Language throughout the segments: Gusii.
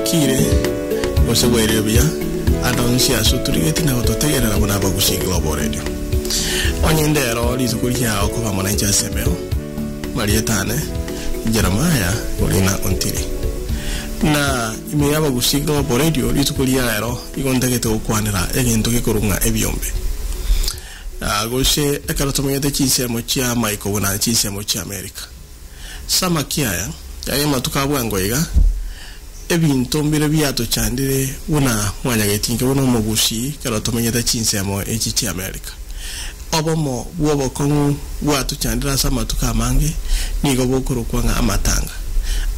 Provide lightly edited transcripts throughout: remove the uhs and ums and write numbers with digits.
Bwakire gose bwairire buya ande onsi ase otorigeti na gototegerera buna abagusii Global Radio. Onye ndero rituko riao koba amo nainche ase emeo, marieta ane Jeremiah Orina Ontiri. Na ime y'abagusii Global Radio rituko ria rero igo ntagete gokwanera egento gekorwa ng'a ebiombe. Gose ekero tomenyete chinsemo chia maiko buna chinsemo chia America. Samaki aya, yaani amatuko a bwango iga, ebinto mbire biatochandire buna mwanyagetinke buna omogusii ekero tomenyete chinsemo echi chia America. Obomo bw'obokong'u bwatochandire ase amatuko amange nigo bokorokwa ng'a amatanga.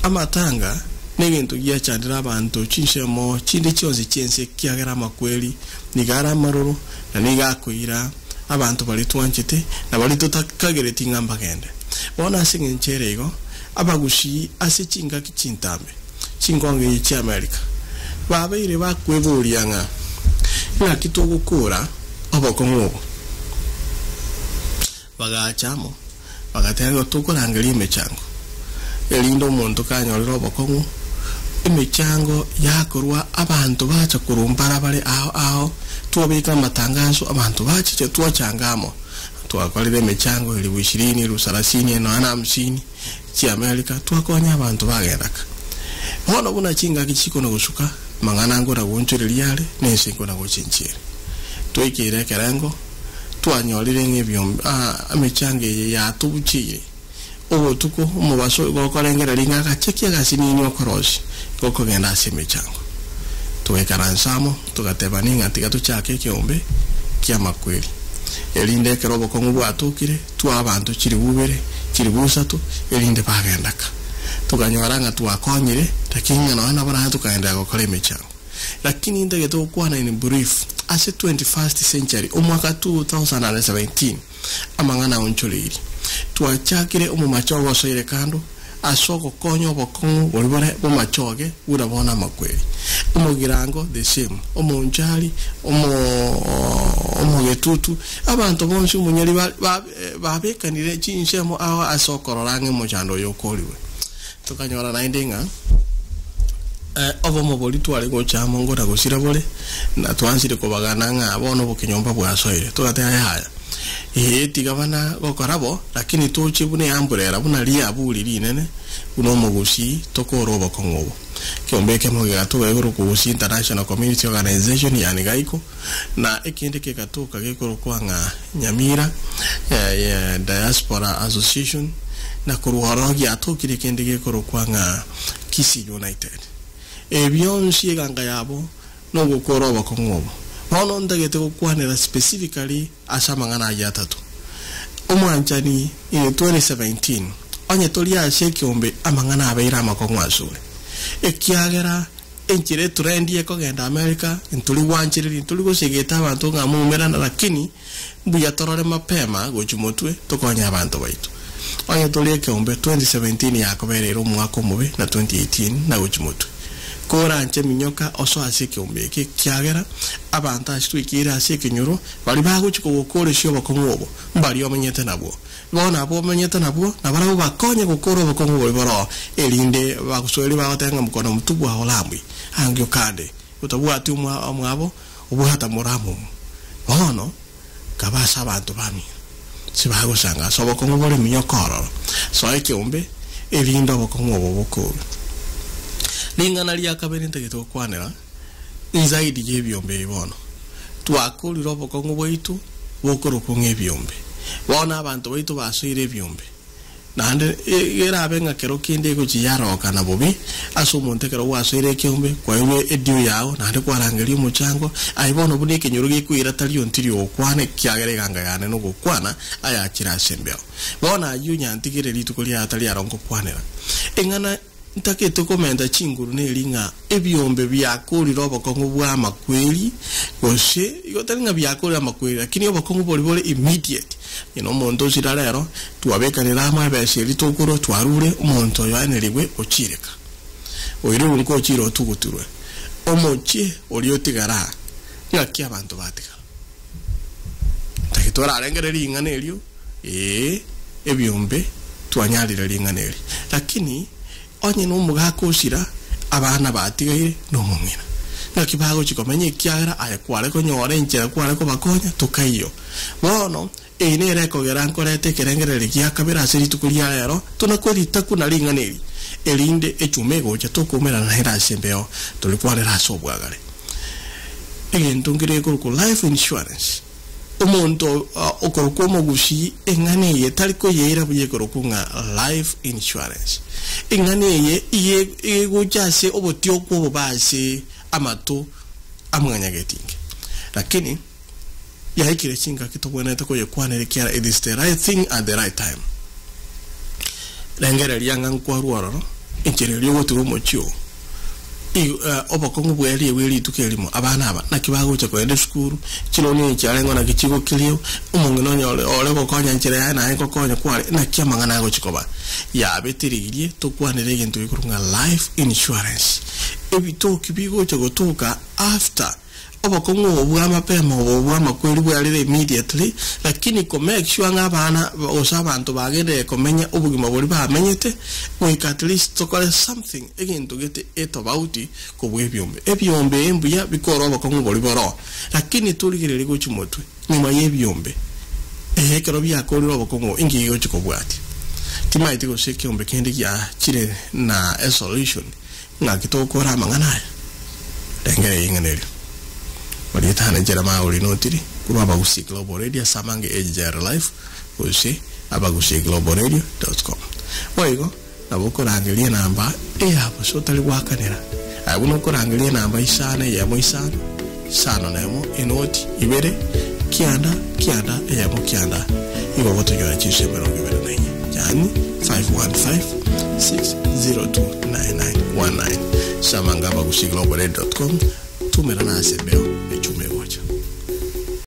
Amatanga negento giachandire abanto chinsemo chinde chionsi chi'ense ekiagera amakweri nigo are amaroro na nigo akoira abanto baria twanchete na baria totakagereti ng'a mbagende. Bono ase engencho ere igo, abagusii ase chingaki chintambe chinkongo echi chi'Amerika babeire bakweboria ng'a ng'aki togokora obokong'u obo. Bagacha amo, bagateba igo tokorangeria emechango, erinde omonto kanyorire obokong'u, emechango yakorwa abanto bacha korwa mbarabare ao ao, twabeka amatangaso, abanto bachicha twachanga amo. Twakorire emechango elifu ishirini, elifu salasini, nonya na hamsini chi'Amerika, twakonya abanto bagenda ka. Bono buna chingaki chikona gosuka, amang'ana nkona goonchoreria are, na ense nkona gochenchia ere. Twaikeire ekerengo, twanyorire ng'a ebiombe, emechango eye yatobucheire. Obotuko, omobaso igo okorengereria ng'a agache ki'agasinini okorosia, igo okogenda ase emechango. Togaikaransa amo, togatebania ng'a tiga tochake ekeombe ki'amakweri, erinde ekero obokong'u bwatokire, twae abanto chilifu ibere, chilifu isato, erinde bagenda ka. Tokanyora ng'a twakonyire, lakini ng'a nonya nabo naende tokaenderera gokora emechango. Lakini ntagete gokwana in brief, ase 21st century, omwaka 2017, amang'ana aonchoreirie. Twachakire omomache ogosoire kando ase ogokonya obokong'u boria bore bomachoge buna bono amakweri. Omogirango the same, omonchari, omo omogetutu, abanto bonsi omonyari ba ba babekanire chinsemo ao ase okorora ng'a omochando oyo okorigwe. Tokanyora naende ng'a obomo boria tware gocha amo ngora gosira bore, na twansire kobagana ng'a bono obokenyomba bwasoire. Togateba yaya, ee tiga bana gokora bo, lakini toche buna eamburera, buna riaburi rinene, buna omogusii, tokore obokong'u obo. Ekeombe ekemo gegatoka gekorokwa Gusii International Community Organization, yaani GAICO, na ekende kegatoka gekorokwa ng'a Nyamira Diaspora Association, na korwa ororo giatokire ekende gekorokwa ng'a Kisii United. Ebi bionsi eganga yabo nogokora obokong'u obo. Bono ntagete gokwanera specifically ase amang'ana ayio atato. Omwanchani in 2017 onye tori ase ekeombe amang'ana abeire amakong'u asore. Ekiagera Enchera etrend ekogenda America ntori gwanchereria ntori gosegeta abanto ng'a moumerana lakini mbuya torore mapema gochia motwe tokonye abanto baito. Onye tori ekeombe 2017 yakobereire omwaka omobe na 2018 na gochia motwe. Koranche minyoka osoe ase ekeombe eke ekiagera abanto ase twaikeire ase ekenyoro baria bagochia kogokoresia obokong'u obo mbaria omenyete nabwo. Bono abwo bamenyete nabwo, nabarabwo bakonye gokora obokong'u boria boroo, erinde bagosoerie bagoteba ng'a mokono omotubwa oramwe angio kande, otabwati omwabo, obwata moramomu. Bono kaba ase abanto bamino, tibagosanga ase obokong'u bore eminyoko ororo. Soa ekeombe, erinde obokong'u obo bokorwe. Ring'ana ria kabere ntagete gokwanera, inzaidi y'ebiombe ebi bono. Twakorire obokong'u bwaito bokorokwa ng'a ebiombe. Bono abanto baito basoire ebiombe. Naende erabe ng'a kero kende egochia yarokana bobe ase omonto ekero gwasoire ekeombe, kwairwe edue yao, naende kwarangeria omochango, aye bono buna ekenyoro gekoira tari ontiri ogokwana ekiagera eganga yane nogokwana ayachire ase embeo. Bono ayio nyantigere rituko riaye tari aro ngokwanera. Eng'ana Ntagete komenta chinguru neri ng'a ebiombe biakorire obokong'u bw'amakweri, gose igo tari ng'a biakorire amakweri, lakini obokong'u boria bore immediate. Onye nomonto osira rero, twabekanire amo ebesa eria tokorwa twarure, omonto oyo aenerigwe ochireka. Oirwe nko ochire otuguturwe. Omochie oria otigara aa, ng'aki abanto batigara? Ntagete orarengererie ring'ana erio, ee, ebiombe twanyarire ring'ana eri. Lakini onye nomogaka osira, Abana batigaire nomong'ina. Naki bagochia komenya ekiagera aye kware konyora enchera kware kobakonya tokaiyo. Bono eye nere ekogera nkoreta ekerengererio gia kabere ase rituko ria rero, tonakwe ritaku na ring'ana eri, erinde echuma egocha tokoumerana naende ase embeo torikwanera ase obwagare. Egento nkere gekorokwa life insurance. Omonto okorokwa omogusii eng'ana eye tari koyeira buya ekorokwa ng'a life insurance. Eng'ana eye iga egocha ase obotioku obobe ase amato a mwanyagetinge. Lakini yaikire chingaki tobwenerete koyekwanera ekiagera it is the right thing at the right time. Rengereria ng'a nkwarwa ororo enchera eria ogotiga omochie oo. Obokong'u bw'eriegwa rituko erimo, abana aba naki bagocha kogenda esukuru, chironi echi chiarengeo naki chigokirio, omong'ina onye ore ore gokonya enchera yaye naye ngokonya kware, naki amang'ana agochi koba. Yabetereirie tokwanere egento gekorwa ng'a life insurance. Ebitoki bigocha gotoka after Obokong'u obo bwa mapema obo bw'amakweri bwarire immediately, lakini ko make sure ng'a abana gose abanto bagenderere komenya obogima boria bamenyete, goika at least tokore something egento gete etobauti kobua ebiombe. Ebiombe mbuya bikore obokong'u boria boroo, lakini torigererie gochia motwe nyuma y'ebiombe eeh ekero biakorire obokong'u obo inki gegochia kobwatia? Timaeti gose ekeombe kende giachire na esolution Ng'aki togokora amang'ana aya? Rengereria ing'ana erio. Orietana Jeremiah Orinotiri korwa Abagusii Global Radio ase amange AJR Live gose abagusii-global-radio dot com. Boigo nabo okorangeria enamba eya bosa otari goakanera. Aye buna okorangeria enamba isano eyemo isano, isano na emo, enoti, ibere, kianda, kianda, eyemo, kianda, igo ogotonyora chinsa emerongo ebere na inye, yaani 515-602-9919. Samanga abagusii global radio dot com, tumerana ase embeo echuma.